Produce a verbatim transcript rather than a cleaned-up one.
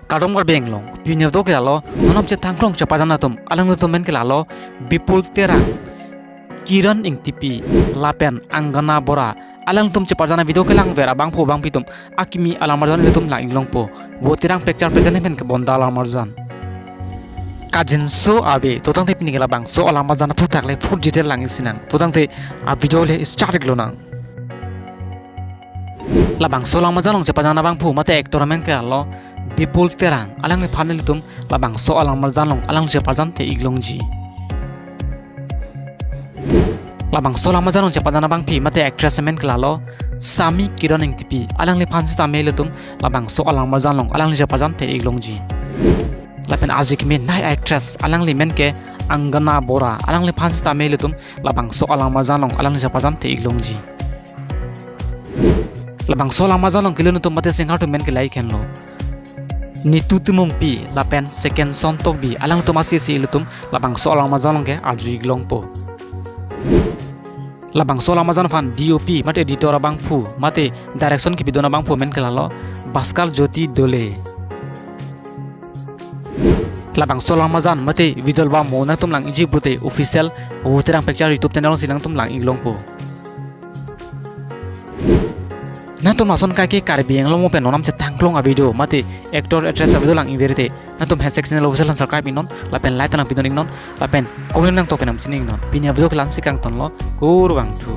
Kardom Karbi Anglong, pini video ke lalo, non namchethang klong chepajan atum, alanglitum men ke lalo, Bipul Terang, Kiran Engtipi, lapen Angana Bora, alanglitum chepajan avideo kelang ver abangphu bangpi atum, akimi alam arjan ilitum lang-ik longpo, Vo Terang Picture present pen kebonda alam arjan. Kajinso ave, to tangte pini ke labangso alam arjan aphuthak le full detail lang-ik sinang, to tangte avideo le start-ik lonang. Labangso alam arjan along chepajan abangphu mate actor amen ke lalo Bipul Terang, alangliphan ilitum labangso alam arjan along alang chepajan te-ik longji. Labangso alam arjan along chepajan abangpi mate actress amen ke lalo Sami Kiran Engtipi, alangliphan sitame ilitum labangso alam arjan along alang chepajan te-ik longji. Lapen ajik me nai actress, alangli men ke Angana Bora, alangliphan sitame ilitum labangso alam arjan along alang chepajan te-ik longji. Labangso alam arjan along kelun atum mate singer atum men ke lahei henlo, Nitu Timungpi lapen Second Son Tokbi, alangtum asi asi ilitum labangso alam arjan along ke arju-ik longpo. Labangso alam arjan aphan D O P mate editor abangphu mate direction kepidun abangphu men ke lalo Bhaskar Jyoti Dole. Labangso alam arjan mate video album mo nangtum lang-ikji pute official Vo Terang Picture YouTube channel si nangtum lang-ik longpo. Nangtum lason kaike Karbi Anglong mo pen non namchethang klong avideo mate actor actress avideo lang-ik verite, nangtum handshake channel official an subscribe-ik non, lapen like ta nangpidun-ik non, lapen comment nangtok ke nangchini-ik non. Pini avideo ke la-ansi kangtonlo, kurvangthu.